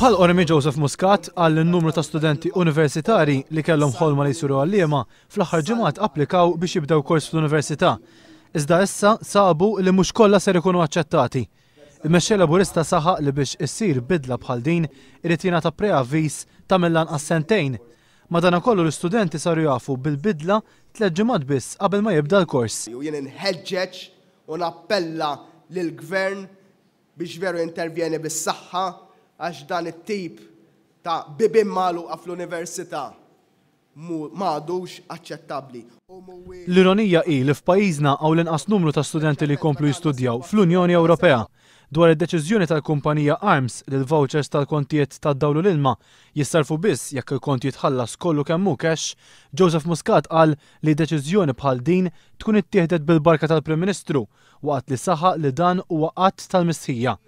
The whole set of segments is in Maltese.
F'Ħal Qormi Joseph Muscat qal li n-numru ta' studenti universitari li kellhom ħolma li jsiru għalliema fl-aħħar ġimgħat applikaw biex jibdew kors fl-università. Iżda issa sabu li mhux kollha ser ikunu aċċettati. Il-Mexxej Laburista saħaq li biex issir bidla bħal din irid jingħata preavviż ta' mill-anqas sentejn. Madanakollu l-istudenti saru jafu bil-bidla tlett ġimgħat biss qabel ma jibda l-kors. U jien inħeġġeġ u nappella lill-Gvern biex veru jintervjeni bis-saħħa għax dan it-tip ta' bibien magħluqa fl-università m'għadux aċċettabbli. L-ironija hi li f'pajjiżna hawn l-inqas numru ta' studenti li jkomplu jistudjaw fl-Unjoni Ewropea. Dwar id-deċiżjoni tal-kumpanija Arms li l-vouchers tal-kontijiet tad-dawl u l-ilma jissarrfu biss jekk il-kont jitħallas kollu kemm hu cash, Joseph Muscat qal li deċiżjoni bħal din tkun ittieħdet bil-barka tal-Prim Ministru waqt li saħaq li dan huwa att tal-mistħija.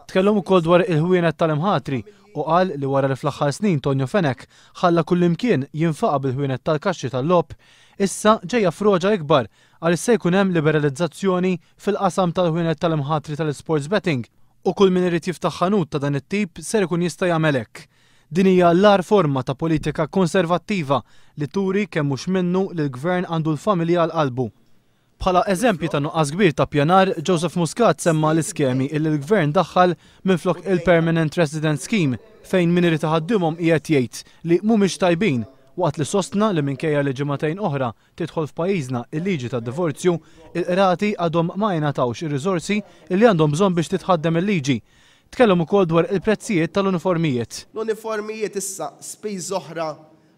Tkellem ukoll dwar il-ħwienet tal-imħatri u qal li wara li fl-aħħar snin Tonio Fenech ħalla kullimkien jinfaqa' bil-ħwienet tal-kaxxi tal-logħob, issa ġejja froġa ikbar għaliex se jkun hemm liberalizzazzjoni fil-qasam tal-ħwienet tal-imħatri tal-isports betting u kull min irid jiftaħ ħanut ta' dan it-tip ser ikun jista' jagħmel hekk. Din hija l-agħar forma ta' politika konservattiva li turi kemm mhux minnu li l-Gvern għandu l-familja għal qalbu. Bħala eżempji ta' nuqqas kbir ta' ppjanar, Joseph Muscat semma l-iskemi illi l-Gvern daħħal minflok il-Permanent Resident Scheme fejn min irid iħaddimhom qiegħed jgħid li mhumiex tajbin waqt li sostna li minkejja li ġimagħtejn oħra tidħol f'pajjiżna il-liġi tad-divorzju, il-Qrati għadhom ma ingħatawx ir-riżorsi illi għandhom bżonn biex titħaddem il-liġi. Tkellem ukoll dwar il-prezzijiet tal-uniformijiet. L-uniformijiet issa spiża oħra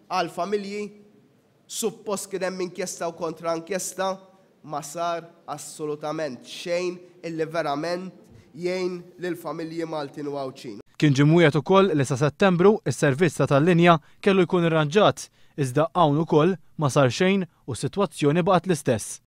għall-familji. Suppost kien hemm inkjesta u kontra-inkjesta, ma sar assolutament xejn illi verament jgħin lill-familji Maltin u Għawdxin. Kien ġie mwiegħed ukoll li sa Settembru s-servizz ta' tal-linja kellu jkun irranġat, iżda hawn ukoll ma sar xejn u s-sitwazzjoni baqgħet l-istess.